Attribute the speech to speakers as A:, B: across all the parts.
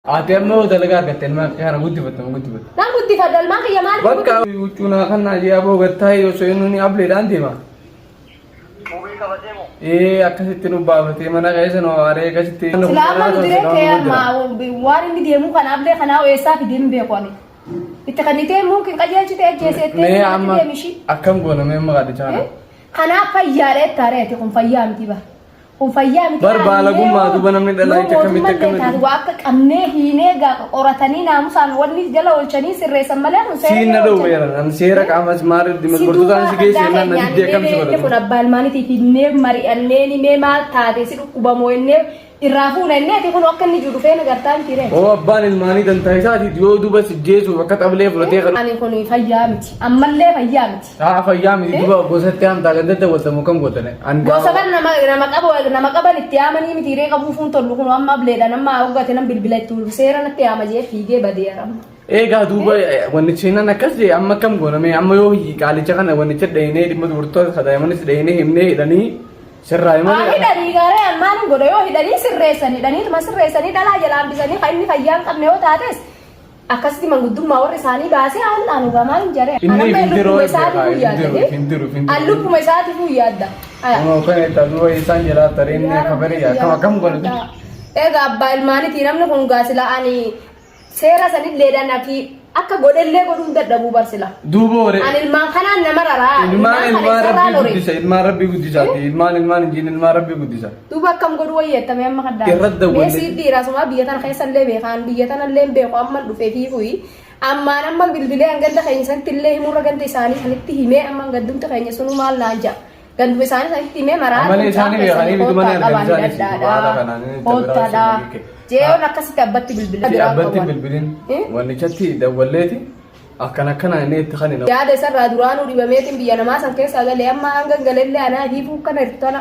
A: Ati amma yoo dalagaa argatte ilmaan kee kana guddifatta moo guddifatta?
B: Nan guddifadha ilmaan kiyya maaliif
A: Bakka huccuu naa kan naa jee aboo gattaa'ee osoo inni ni ableedhaan deema.
C: Qubee qabatee moo?
A: Ee akkasitti nu baafatee mana keessa nu aaree akkasitti.
B: Silaa amma nu diree kee amma waan inni deemuu kana ablee kanaa eessaa fidee hin beeku ani. Itti kennitee mumkin qajeelchite ajjeesettee
A: Mee
B: itti
A: amma
B: deemishii.
A: akkam goona mee amma qaadichaa kana.
B: Kanaaf fayyaadha jettaare ati kun fayyaa miti bara. Kun fayyaa miti.
A: Bar baalagummaa duuba namni dhalaa
B: Yoo
A: jecha akkamitti
B: mootummaan
A: akkamitti-
B: taate waa akka qabnee hiinee gaa qoratanii naamusaan wanni jala oolchanii sirreessan malee kun seera
A: Siin na
B: jala
A: dhowwe
B: oolchanii.
A: yeran an seera qaamas maaliif
B: Si duuba
A: masbortootaan si geesse
B: addaa
A: jennaan na
B: keenyaan
A: diddee akkam si
B: illee inni kun
A: godhatu.
B: abbaa ilmaaniitiif hinnee mari'annee ni mee maal taate si dhukkubamoo innee irraa fuuna innee ati kun akka inni jiru dhufee nagartaa miti ree.
A: Oo abbaan ilmaanii dantaa isaati yoo duuba si jeesuuf akka xablee fudhatee kan.
B: Ani kun fayyaa miti ammallee fayyaa miti.
A: Haa fayyaa miti duuba gosatti haamtaa ganda dawwatamu kan gootane.
B: Gosa kan nama nama qabu nama qaban itti yaamanii miti ree qabuu fuun tollu kun amma ableedha nama hoggate nam bilbila itti seera natti yaama jee fiigee badee amma.
A: Eegaa duuba wannicha hinan akkas jee amma akkam gooname amma yoo qaalicha kana wannicha dhahinee dhimma dubartoota kadaa'imanis dhahinee himnee hidhanii sirraa
B: Haa
A: malee.
B: hidhanii gaaree an maalin godha yoo hidhanii sirreessan hidhaniituma sirreessanii dhalaa jala hambisanii kan inni fayyaa hin qabne yoo taates akkasitti manguddummaa warri isaanii baasee haan dhaanu gaa maalin jaree.
A: Inni
B: An amma
A: hin jiru
B: lubbuma isaatiifuu
A: hin
B: yaadda.
A: jiru hin jiru hin
B: An
A: jiru.
B: lubbuma isaatiifuu yaadda. Aya.
A: Kunoo kan itti duuba isaan jalaa tareen kabaree akkam akkam godhatu.
B: Egaa abbaa ilmaanitii namni kun gaa sila ani Seera sanilleedhaan ati akka godhellee godhuun dadhabuu bar sila.
A: Duuba waree.
B: Ani ilmaan kanaan nama raraa.
A: Ilmaan
B: kana
A: ilmaan
B: isarraa
A: rabbii
B: lore.
A: guddisa ilmaan rabbii guddisaati ilmaan ilmaan hin jiin ilmaan rabbii guddisa.
B: Duuba akkam godhu wayyeettame amma kaddaa.
A: Irra dawwalle.
B: Mee sii dhiira sumaa biyya tana keessa illee beekaan biyya tana illee hin beeku amma dhufee fiifuyi. Ammaan amma bilbilee an ganda keenya sanitti illee himurra ganda isaanii sanitti himee amma gandumti keenya sunuu maal naan ja'a. Ganduma isaanii sanitti himee maraa
A: Amalee isaanii beekanii bituma ni argan isaanis haala kanaan inni itti biraa
B: Koottaadha.
A: isin
B: Jeeyoon akkasitti abbatti bilbila.
A: Itti abbatti hin bilbilin
B: Eh?
A: wannichatti dawwalleeti akkana akkana inni itti kanina.
B: Yaada isarraa duraanuu dhibameetiin biyya namaa san keessaa galee amma hanga galellee anaa hiifuu kana jirtu tana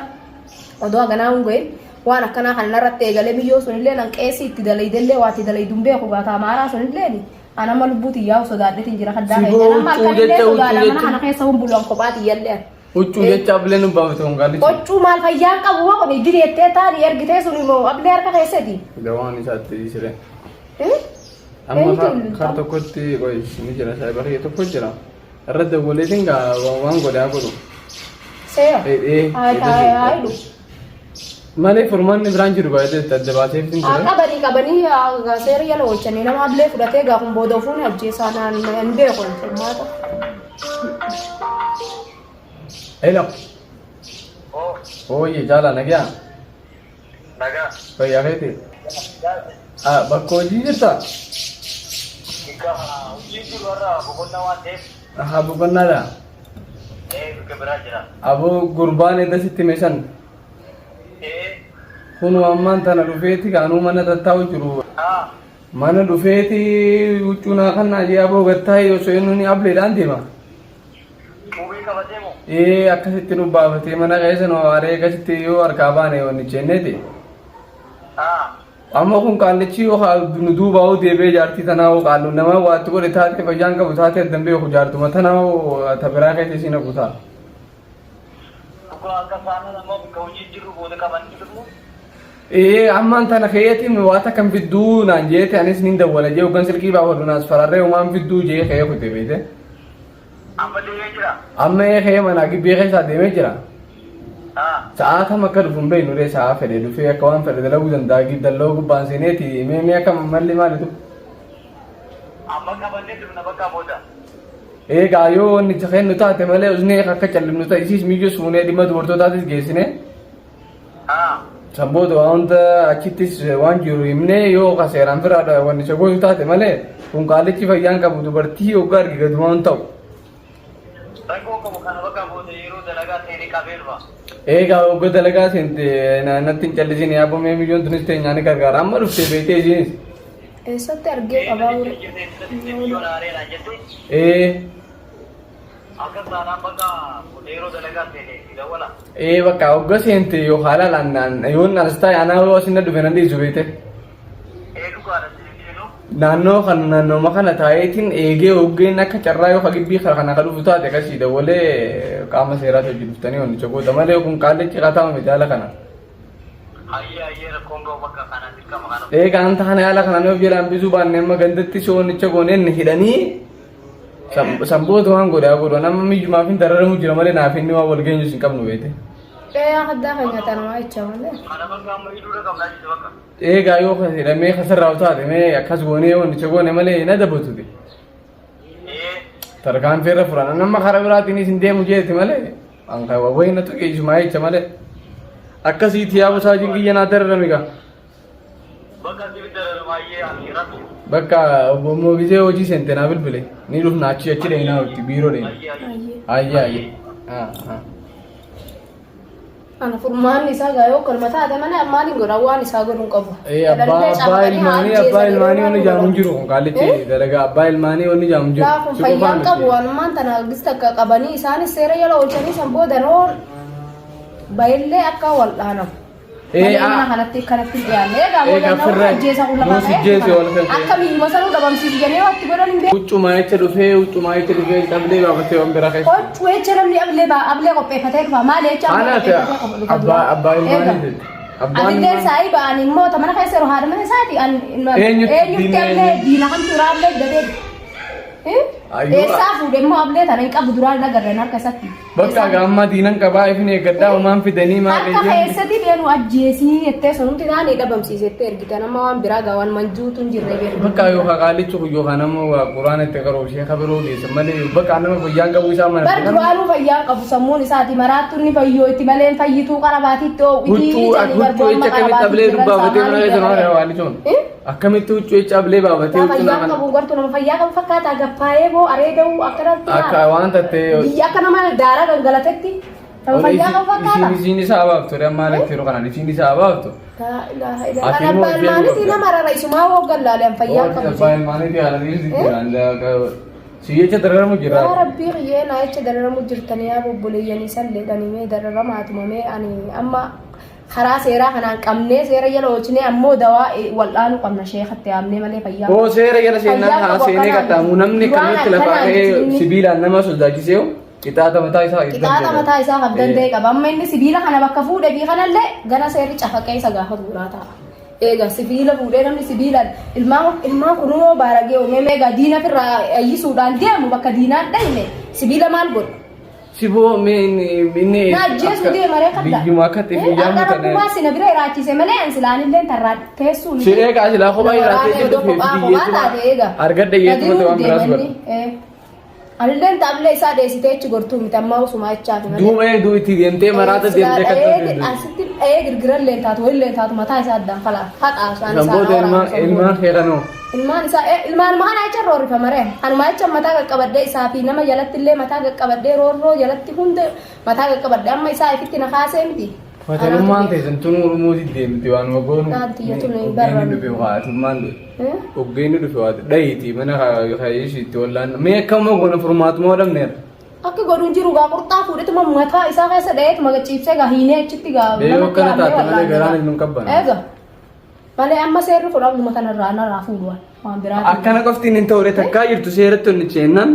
B: odoo haganaa hin gahin waan akkanaa kana narratti eegalee miyyoo sunillee nan qeessii itti dalaydellee waa itti dalaydu hin beeku gaata amaaraa sunillee an amma lubbuu tiyyaa sodaadheetiin jira kaddaa
A: Si
B: keenya amma
A: huccuu
B: akkanillee
A: jecha, huccuu
B: sodaadha mana
A: jecha.
B: kana keessa hin bulu an kophaa tiyyallee an.
A: Huccuu jecha ablee nu baafte kun qaallichi.
B: Huccuu maal fayyaan qabu moo kun direettee taani ergitee sun immoo ablee harka keessati.
A: Gawaan isaatti dhiisire.
B: Eh?
A: Amma
B: Eenyutu bilbilta?
A: kar tokkotti qoyis ni jira saayiba kiyya tokko jira. Irra dawwaleetiin gaa waan godhaa godhu.
B: Seera.
A: Ee
B: Haa haa hidhu.
A: Malee furmaanni biraan jiru baay'ee adda baasee fi
B: Haa
A: ture.
B: qabanii qabanii haa seera jala oolchanii nama ablee fudhatee gaa kun booda ofuun ajjeesaa naan hin beeku furmaata.
A: Hello.
C: Oo,
A: Ooyye jaalaa nagaa.
C: nagaa.
A: Fayyaa keeti. Ah, bakka hojii jirta?
C: Bikka hojii jiru har'a boqonnaa waan ta'eef
A: Haa boqonnaadha.
C: ee bikka biraa jira.
A: Aboo gurbaan edda sitti meeshan.
C: Ee,
A: Kunoo ammaan tana dhufeeti kaanuu mana tattaa'u jiru.
C: haa,
A: Mana dhufeeti huccuu naa kannaa jee aboo gattaa'ee osoo inni ni ableedhaan deema.
C: Qubee qabatee moo?
A: Ee akkasitti nu baafatee mana keessa nu aaree akkasitti yoo harkaa baane wanni jenneeti.
C: Haa.
A: Amma kun qaallichi yoo nu duubaa hoo deebi'ee jaartii tanaa hoo qaallu nama waatti godhe taate fayyaan qabu taate addan beeku jaartuma tanaa hoo ta biraa keessa isiin hafu ta'a.
C: Dhugaa akka saanaan ammoo bakka hojii jirru booda qabanii dhufnu.
A: Ee ammaan tana keeyatiin waa takka hin fidduu naan jeete anis nin dawwala jee hoggan silkii baafadhu naas fararree homaan fidduu jee ka'ee kute beete.
C: Amma deemee jira.
A: Amma ee ka'ee manaa gibbii keessaa deemee jira.
C: Haa.
A: Sa'aa kam akka dhufu hin beeknu ree sa'aa fedhe dhufee akka waan fedhe dalaguu danda'a dalloo gubbaan seeneeti mee mee akka malli maalitu.
C: Amma qabannee dhufna bakka booda.
A: Eegaa yoo wanni kennu taate malee usnee akka callifnu ta'e isiis miyyuu suunee dhimma dubartootaatis geessine. San booda waan hunda achittis waan jiru himnee yoo ka seeraan firaadha wanni isa gootu taate malee kun qaallichi fayyaan qabu dubartii hoggaa arge gaduma waan ta'u.
C: Rakkoo qabu kana bakka booda yeroo dalagaa seenee qabee dhufa.
A: Eegaa hogga dalagaa seente natti hin callisin yaaboo mee miyyoon tunis teenyaa ni gargaara amma dhuftee beektee isiinis.
B: Eessatti argee qabaa ture.
C: Miyyoon aareedhaan jette.
A: Ee.
C: Akkas taanaan bakka booda yeroo dalagaa seene si dawwala.
A: Ee bakka hogga seente yoo haala laannaan yoon as taa'e anaa yoo asin na dhufe nan dhiisu beekte.
C: Ee dhugaadha si dhiisu.
A: Naannoo kan naannooma kana taa'eetiin eegee hoggeen akka carraa yoo gibbii kana ka dhufu taate akkasii dawwalee qaama seeraatti hojii dhuftanii wannicha goota malee kun qaallichi qataama miti haala kana.
C: Hayyee hayyee rakkoon ga'u bakka kana dirqama kana.
A: Eega an taane haala kanaan of jalaa hambisuu baanne amma gandatti soonicha gooneen hidhanii sanboota waan godhaa godhu nama miyyumaaf hin dararamu jira malee naaf inni waan wal geenyus hin qabnu beete.
B: Ee addaa keenya tanumaa jecha malee.
C: Kana bakka amma hidhuudha qabnaa jette bakka.
A: Eegaa yoo kan hidhamee kasarraa taate mee akkas goonee wanticha goone malee hin adabatuti.
C: Ee.
A: Tarkaanfii irra furan nama karaa biraatiin isin deemu jeeti malee an kan wayii na tuqe isumaa jecha malee. Akkasiiti yaa bosaa kiyya naa dararame gaa.
C: Bakka siif dararama hayyee akhiratti.
A: Bakka obbo Mogisee hojii seente naa bilbile ni dhufna achi achi dheenaa itti biiroo dheena.
C: Hayyee hayyee.
B: Hayyee.
A: Ayyee ayyee. Ah, ah.
B: Ana furmaanni isaa gaa yoo kalma taate malee ammaan hin godhan waan isaa godhuun qabu.
A: Eh, abbaa abbaa ilmaanii abbaa ilmaanii wanni jaamu hin jiru kun qaallichi dalagaa abbaa ilmaanii wanni jaamu hin jiru.
B: Laa kun
A: Si qofaa
B: fayyaan
A: miti.
B: qabu waanummaan tana gista akka qabanii isaanis seera jala oolchanii san booda noo bayillee akka wal dhaanamu.
A: Eh,
B: Malee
A: ah.
B: mana kanatti kanatti hin dhiyaanne. Egaa
A: Eh,
B: booda nama
A: gaafirra
B: ajjeesa kun lafa
A: yoo si ajjeese wal kan ta'e.
B: Akka miidhuma sanuu dhabamsiisu jedhanii watti godhan hin beeku.
A: Huccumaa jecha dhufee huccumaa jecha dhufee qabdee baafatee waan biraa keessa.
B: Huccuu jecha namni ablee ablee qopheeffatee dhufa. Maali jecha ablee
A: Ana
B: qopheeffatee qofa dhufa
A: abbaa
B: dura.
A: abbaa ilmaanii
B: Egaa.
A: jetti. Abbaan
B: Atillee
A: ilmaanii.
B: saayiba ani immoo ta mana keessa yeroo haadha mana isaati an
A: Eenyutti
B: eenyutti
A: diina
B: ablee
A: eenyu?
B: diina kamtu irraa ablee gatee
A: Ayyuu.
B: Eessaa fuudhe immoo ablee tana hin qabu duraan hin agarreen harka isatti.
A: Bakka gaammaa diinan qabaa ifin eeggadhaa homaan fidanii maal
B: Harka keessatti deenu ajjeesii jettee sunumti taane dhabamsiisettee ergitan amma waan biraa gaa waan manjuutu hin jirre beeku.
A: Bakka yookaan qaalichi kun yookaan ammoo waa quraana itti qaroo ishee kabiroo geessan malee bakka nama fayyaan qabu isaa mana.
B: Bar duraanuu fayyaa hin qabu sammuun isaati maraattuun ni fayyoo itti malee hin fayyituu qarabaatiitti oo'iti
A: Huccuu huccuu jecha akkamitti ablee dubbaafatee mana keessa nama qaalichi kun. Akkamitti huccuu jecha ablee baafatee
B: Nama
A: huccuu
B: fayyaa
A: nama
B: qabu gartuu nama fayyaa qabu fakkaata gaffaayee boo areeda'uu akkanatti
A: akka waan tattee
B: biyya akka nama daaraa gangalatetti nama fayyaa qabu fakkaata.
A: isiin isiin isaa baaftu amma maalitti yeroo kanaan isiin isaa baaftu.
B: Laa ilaaha illallah.
A: Ati
B: Kan
A: immoo
B: abbaa
A: ishee
B: ilmaaniiti
A: godha.
B: nama rara isumaa hooggan laale an fayyaa qabu.
A: Abbaa ilmaaniiti haala dhiirri jira. Si jecha dararamu jira.
B: Yaa rabbii kiyyee naa jecha dararamu jirtanii yaa obboleeyyanii salleedhanii mee dararamaatuma mee ani amma karaa seeraa kanaan qabnee seera jala oolchinee ammoo dawaa wal'aanuu qabna sheekatti yaamnee malee fayyaa.
A: Oo seera jala seenaan
B: Fayyaa
A: haa
B: qabu
A: seenee
B: akkanaan
A: qaxxaamu namni
B: duraan
A: kamitti lafaa
B: akkanaan
A: ka'ee
B: inni-
A: sibiilaan nama sodaachisee qixaaxa mataa isaa
B: Qixaaxa mataa isaa kan danda'e qaba. Amma inni sibiila kana bakka fuudhe fi kanallee gara seerri cafaqee isa gaafa bu'uuraa ta'a. Eega sibiila fuudhee namni sibiilaan ilmaan ilmaan kunuu baaragee uumee egaa diina ofirraa ayyisuudhaan deemu bakka diinaan dhayne sibiila maal godha?
A: Siboo mee inni inni
B: Na ajjeesuu deema ree kadda.
A: biyyuma akka itti biyyaa
B: Akka
A: mutan.
B: rabbumaa sina bira jiraachise malee an silaanillee tarraa teessuu miti.
A: Si eega silaa kophaa jiraatee
B: Waraanee odoo kophaa kophaa taate eega.
A: Argadha yeetuma waan biraas godha.
B: Anilleen taablee isaa dheessitee achi gortuu miti ammaa usumaa jechaati malee.
A: Duuba eegduu itti deemtee maraata deemtee kan
B: dhahee asitti dhahee girgirallee taatu walillee taatu mataa isaa addaan falaa haxaa isaan
A: San booda ilmaan ilmaan kee kanoo.
B: Ilmaan isaa ilmaanuma kana jecha roorrifama ree anuma jecha mataa qaqqabadhee isaa fi nama jalatti illee mataa qaqqabadhee roorroo jalatti hunda mataa qaqqabadhee amma isaa ifitti na kaasee miti.
A: Fatalummaan teessan tun Oromooti deemti waan wagoonu.
B: Naatti iyyatu nu hin
A: Oggeenni
B: barrannu.
A: dhufe waatummaan dhufe. Oggeenni dhufe waatu dhahiiti mana kaayeshiitti wallaan. Mee akkama goona furmaatuma godhamneera.
B: Akka godhu hin jiru gaa qurxaa fuudhetuma mataa isaa keessa dha'eetuma ciibsee gaa hiinee achitti gaa.
A: Mee yoo
B: namatti
A: akkana
B: yaamnee
A: taate malee
B: wal'aanne
A: garaan
B: gaa.
A: hin qabbana.
B: Eega. Malee amma seerri kun ammuma kanarraa narraa fuudhu waan biraati.
A: Akkana qofti hin ta'ure takkaa jirtu seeratti onni ceennaan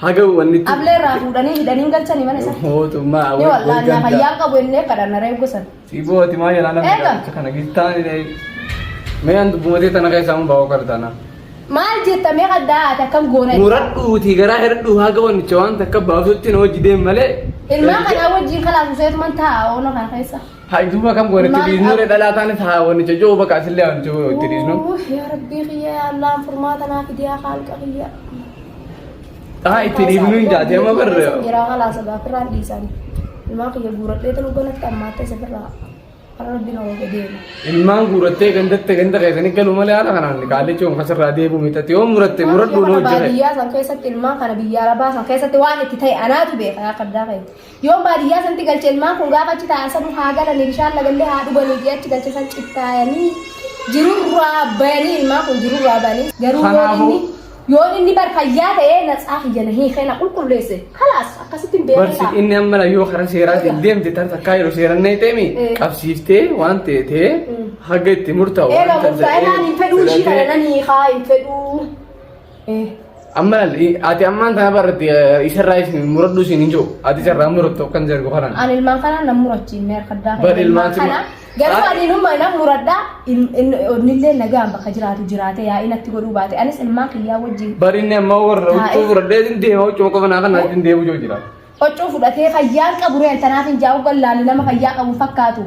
A: haga wanni itti.
B: Ablee irraa fuudhanii hidhanii hin galchanii mana isaa.
A: Mootummaa
B: Ni wal'aannaa fayyaan qabu innee kadhanna reeggu san.
A: Siiboo ati maa jalaa namni
B: Eega.
A: gaaricha kana gittaan mee an dubbumatee tana keessaa mun baa'oo qartaana.
B: Maal jetta mee qaddaa ati akkam goona jetta?
A: Muradhuutii garaa hidhadhuu haga wannicha waan takka baasutti na hojii deem malee.
B: Ilmaan kanaa wajjin kalaas useetuman taa'a oona kana keessa.
A: Haa duuba kam goone itti
B: Maal
A: dhiisnu ree dhalaa taanis haa wannicha jiru bakka asillee wannicha jiru itti dhiisnu.
B: Uuh, Yaa rabbii kiyya yaa Allahan furmaata naa fidi yaa khaalqa kiyya.
A: Haa itti dhiifnu hin jaate amma barre.
B: Jiraa kalaas gaafirraan dhiisani. Ilmaan kiyya guuradhee tanu ganatti ammaatta isa birraa. Karaa rabbi na oofe deema.
A: Ilmaan guurattee gandatti ganda keessanii galu malee haala kanaan qaallichi kun kasirraa deebi'u miti. Yoo muratte muradhu
B: Ilmaan
A: nu
B: kiyya kana
A: hojjete.
B: baadiyyaa san keessatti ilmaan kana biyya arabaa san keessatti waan itti ta'e anaatu beeka yaa kaddaa kee. Yoon baadiyyaa santti galche ilmaan kun gaafa achi taa'an sanuu haa galanii bishaan lagallee haa dhuganii jee achi galche san cittaayanii jirurraa bayanii ilmaan kun jirurraa bayanii garuu yoon
A: Kanaafuu-
B: inni yoon inni bar fayyaa ta'ee natsaa kiyya na hiikee na qulqulleesse kalaas akkasitti hin beekee
A: Barsi inni amma yoo karaa seeraatiin deemte tan takkaa yeroo seeraan na teemi
B: Eh.
A: qabsiiftee waan ta'e ta'ee haga itti murtaa'u
B: Eega
A: waan
B: murtaa'e naan hin fedhuu ishii kana nan hiikaa hin fedhuu. Eh.
A: Amma ati ammaan tana barratti isarraa isin muradhu isin hin jiru. Ati isarraa murattu akkan jargu kanaan.
B: Ani ilmaan kana nan murachiifne harkaddaa
A: Bar ilmaan
B: kana Garuu ani numa nan muradha innillee nagaan bakka jiraatu jiraate yaa'ii natti godhuu baate anis ilmaan kiyyaa wajjin.
A: Bari inni amma warra huccuu fudhadhee hin deema huccuu qofa naa kana hin deemu jiru jira.
B: Huccuu fudhatee fayyaan qabu reen tanaaf hin jaa'u gallaani nama fayyaa qabu fakkaatu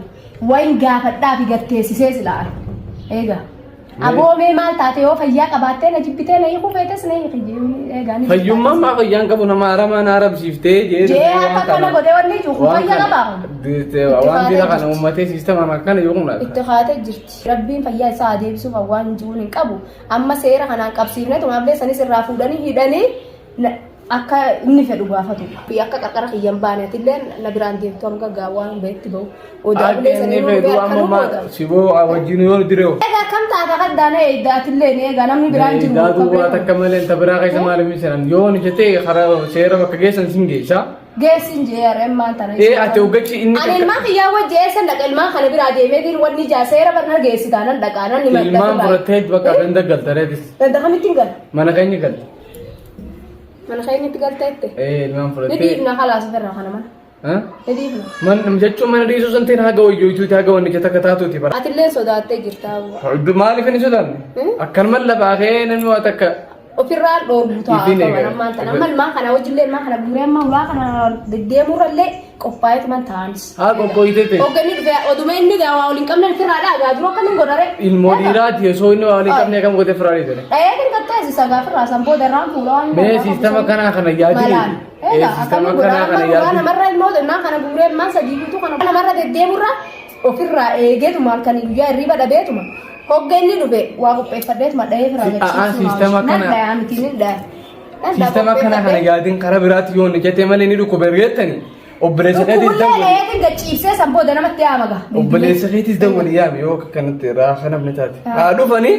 B: wayin gaafadhaa fi gatteessisee silaa. Eegaa. Aboo mee maal taate yoo fayyaa qabaattee na jibbitee na hiikuu feetes na hiiki eegaa ni
A: Fayyummaan maa fayyaan qabu nama aramaa na arabsiiftee jee
B: Jee akka akkana godhee wanni jiru kun fayyaa qabaa kun.
A: Waan dila kana uummatee siistamaan akkana yoo kun
B: Itti kaatee jirti. Rabbiin fayyaa isaa haa deebisuuf waan jiruun hin qabu. Amma seera kanaan qabsiifne tumaaflee sanis irraa fuudhanii hidhanii Akka inni fedhu gaafatu. Akka qarqara kiyya hin baane atillee na biraan deemtu hanga gaa waan bahetti bahu. Odaa
A: Akka
B: bulee
A: inni
B: sanii
A: fedhu
B: dhufee
A: amma
B: akkanuu
A: ma
B: booda.
A: siboo wajjin yoo diree.
B: Egaa akkam taata kaddaa na eegda atillee ni eegaa namni biraan jiru.
A: Daa duwwaa takka malee ta biraa keessa maaliif hin seenan yoo ni jettee karaa seera bakka geessan sin geessa.
B: Geessin jee harreen maan tana.
A: Ee ati hoggachi inni
B: Ani ilmaan kiyyaa wajji eessa dhaqa ilmaan kana biraa deemee wanni ijaa seera barna geessi taanan dhaqaa nan himadha.
A: Ilmaan fudhattee bakka ganda galtareetis
B: Ganda kamitti hin gala?
A: mana keenya galte.
B: Mana keenyatti galteette.
A: Ee ilmaan
B: Ni
A: fudhattee.
B: dhiifna kalaas ofirraa kana mana.
A: Ha?
B: Ni dhiifna.
A: Man jechuun mana dhiisuu san ta'in haga wayyoytuuti haga wanni takka taatuuti bara.
B: Atillee sodaattee jirta hawwa.
A: Maaliif inni sodaanne?
B: Hmm?
A: Akkanumaan lafaa ka'ee namni waa takka
B: Ofirraan dhoorgu ta'a
A: Ifin
B: akka
A: eegala.
B: ammaan tana. Amma ilmaan kana wajjillee ilmaan kana guuree amma ulaa kana deddeemurrallee qophaa'eetu man ta'anis.
A: Haa qoqqooyitee ta'e.
B: Hoogganni dhufee oduma inni gaa waa waliin qabne ofirraa dhaagaa dura akkamiin godhare.
A: Ilmoo dhiiraati osoo inni waa waliin qabne akkam gootee firaa dhiisane.
B: Dhayee kan qaxxeessi sagaa firraa san booda irraan fuula waan
A: Mee siistama kanaa kana yaadini.
B: Malaan.
A: Ee
B: Egaa
A: siistama
B: akkamiin godhaa
A: kanaa kana
B: amma ulaa
A: yaadini.
B: namarra ilmoo ilmaan kana guuree ilmaan sadii guutuu kana namarra deddeemurra ofirraa eegeetuma halkanii guyyaa hirriiba dhabeetuma. Hogga inni dhufe waa qopheeffadheetuma dhahee firaa
A: A'aa siistama
B: Nan
A: kana
B: dhayaa miti nin dhaya. Nan dhayaa
A: siistama kana kana
B: qopheeffadhee.
A: yaadin karaa biraatti yoo inni jettee malee ni dhukkuba ergeettani. Obboleessa keetis
B: Dhukkubulee
A: dawwali.
B: dhayeetiin gad ciibsee san booda namatti yaama gaa.
A: Obboleessa keetis dawwali yaami yoo akka kanatti raafa namni taate. Haa dhufanii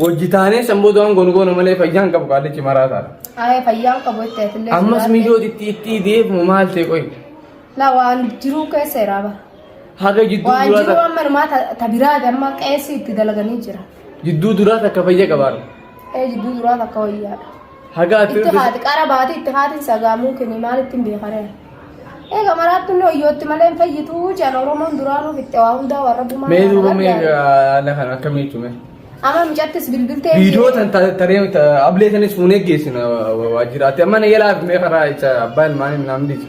A: wajji taanee san booda waan goonu goona malee fayyaan qabu qaallichi maraa taata.
B: Ayee fayyaan qabu itti atillee.
A: Ammas
B: sodaadhe.
A: miyyoo itti itti deemu maal ta'e qoyi.
B: La waan jiruu keessa jira bara.
A: Haga jidduu
B: Waan
A: duraa
B: jiruu
A: takka
B: amma numaa ta biraati amma qeessi itti dalaganii jira.
A: jidduu duraa takka fayya qabaadha.
B: Ee jidduu duraa takka wayyaadha.
A: Haga ati
B: Itti haati qara baate itti haatiin sagaamuu kenni maal ittiin beekaree. Eega maraattu inni hoyyootti malee hin fayyitu jedhan Oromoon duraanuu fixxe waa hundaa warra bumaa.
A: Mee duuba mee haala kana akkamii jechuun
B: Ama mucattis bilbiltee.
A: Viidiyoo tan taree ablee sanis fuunee geessina waajjiraatti. Amma na yalaaf mee karaa isa abbaa ilmaanii minaan dhiisi.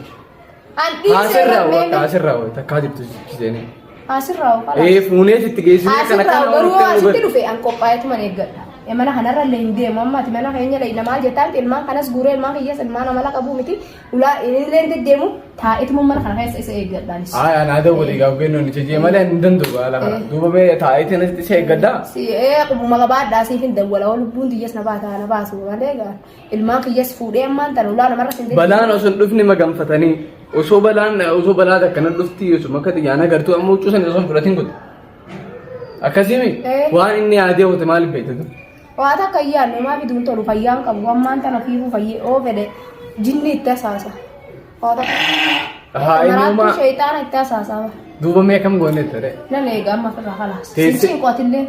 B: An dhiisee
A: Asirraa
B: mee
A: bakka asirraa wayi takkaa jirtu seenee.
B: Asirraa hoo
A: Ee fuunee sitti geessinee kana
B: Asirraa
A: kana
B: garuu
A: walitti
B: asitti dhufe an qophaa'eetuman eeggadha. E mana kanarra illee hin deemu amma ati mana keenya illee maal jettaan ilmaan kanas guuree ilmaan kiyyas ilmaan amala qabuu miti ulaa illee hin deddeemu taa'eetuma mana kana keessa isa eeggadha anis.
A: Haa anaa dawwali gaaf kennu ni jejee malee hin danda'u haala kana. Duuba mee taa'eetiin asitti isa eeggadhaa.
B: Si ee qubuma qabaadhaa siif hin dawwala oo lubbuun tiyyas na baata na baasu malee gaa ilmaan kiyyas fuudhee ammaan tana ulaa namarra sin
A: Balaan osoo hin dhufne maganfatanii osoo balaan osoo balaa takka nan dhufti osoo akka xiyyaan agartuu amma huccuu sana osoo hin fudhatin godhe. Akkasii
B: Eh.
A: waan inni yaadee hote maaliif beektu?
B: Waa takka hin yaadne maa fiduun tolu fayyaan qabu ammaan tana fiiguu fayyee oo fedhe jinni itti asaasa. Waa takka.
A: Haa inni
B: Maraattuu
A: homaa
B: sheexaana itti asaasa.
A: duuba mee kam goone ture?
B: Nan eega amma ofirraa kalaas.
A: Teessee-
B: Sinsiin qotillee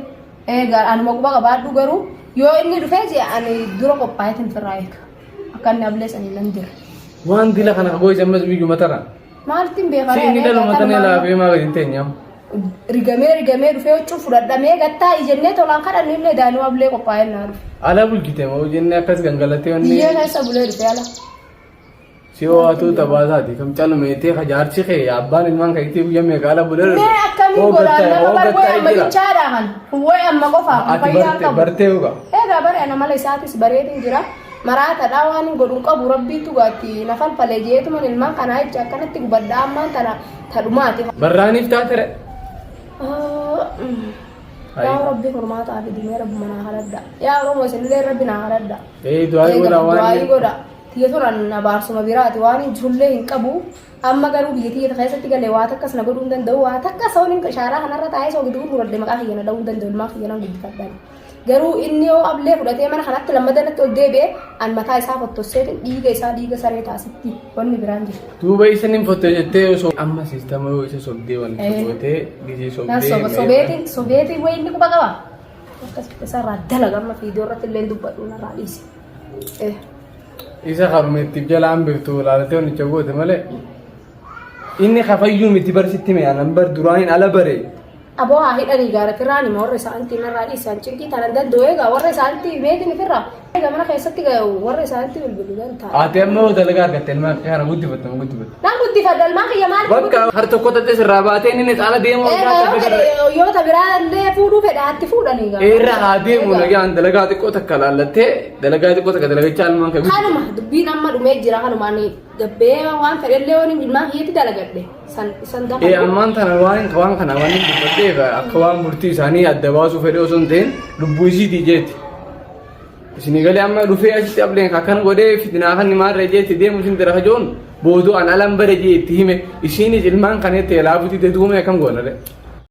B: eega anuma quba qabaadhu garuu yoo inni dhufee jee ani dura qophaa'eetiin ofirraa eega. Akka inni ablee sanii nan jira.
A: Waan dila kana goisa ammas biyyuma tara.
B: Maaltiin beekaa?
A: Si inni dhaluma tana laafee maa gadi hin teenyamu.
B: Rigamee rigamee dhufee huccuu fudhadhamee gattaa jennee tolaan kadhannu illee daanuu ablee qophaa'ee naa dhufe.
A: Ala bulchite moo jennee akkas gangalatee wanni
B: Biyyee keessa bulee dhufe ala.
A: si ho'atuu taphaataati kam calumeetee jaarsi kee abbaan ilmaan keetii guyyaa meeqa ala bulee
B: Mee akkamiin godhaan nama bar wayi amma jechaadha kan wayi amma qofaaf
A: Ati
B: fayyaan
A: bartee
B: qabu.
A: bartee dhugaa.
B: Egaa bare ana mala isaatis bareedin jira. Maraatadha waan hin godhu hin qabu rabbiitu gaatti na falfale jeetuman ilmaan kanaa jecha akkanatti gubadhaa ammaan tana tadhumaati.
A: Barraaniif taatere.
B: Yaa rabbi furmaataa fidi mee rabbuma naa kadhadha. Yaa Oromoo isinillee rabbi naa kadhadha.
A: Ee du'aa godha waan.
B: Du'aayii godha. Tiyya turan abaarsuma biraati waan hin jirullee hin qabu. Amma garuu biyya tiyya keessatti galee waa takkas na godhuu hin danda'u. Waa takka saawwan shaaraa kanarra taa'ee soo gidi gurguradhe maqaa kiyya na dha'uu hin danda'u ilmaan kiyya nan guddifadhaan. Garuu inni yoo ablee fudhatee mana kanatti lammada natti ol deebi'e an mataa isaa fottosseetiin dhiiga isaa dhiiga saree taasitti wanni biraan jiru.
A: Duuba isa nin fotte jettee osoo amma siistama yoo isa sobdee wanti
B: Eh.
A: gootee gisee
B: Nan
A: sobdee
B: soba sobeetiin sobeetiin wayii inni quba qaba. Akkasitti isarraa dalaga amma fiidoo irratti illee dubbadhu narraa dhiisi. Eh.
A: Isa karumeettiif jala hambiftu laalatee wannicha goote malee. Inni kafayyuu miti barsitti mee anan bar duraaniin ala bare.
B: Aboo haa hidhanii gaara firraan hima warra isaanitti narraa dhiisan cinqii tanan danda'u egaa warra isaanitti himeetiin firraa egaa mana keessatti warra isaanitti bilbilu danta'a.
A: Ati amma yoo dalagaa argatte ilmaan kee kana guddifatta moo guddifatta?
B: Nan guddifadha ilmaan kiyya maaliif
A: Bakka har tokko tattee sirraa baatee inni caala deemuu
B: Egaa yoo fedhe yoo ta biraa illee fuudhuu fedha hatti fuudhanii gaa.
A: Irra haa deemu nagaan dalagaa xiqqoo takka laallattee dalagaa xiqqoo takka dalagachaa ilmaan kee guddifata.
B: Kanuma dubbiin amma dhumee jira kanumaan gabbee waan fedhellee waan ilmaan kiyyatti dalagadhe san isan
A: Ee
B: dafa.
A: ammaan tana waan waan kana waan inni dubbatteef akka waan murtii isaanii adda baasuu fedhe osoo hin ta'in lubbuu isiitii jeetti. Isinii galee amma dhufee achitti ableen akkana godhee fitinaa kan maarree jeetti deemu isin dira kajoon booduu an alan bare jee itti hime isiinis ilmaan kan itti laafuti deduume akkam goonare.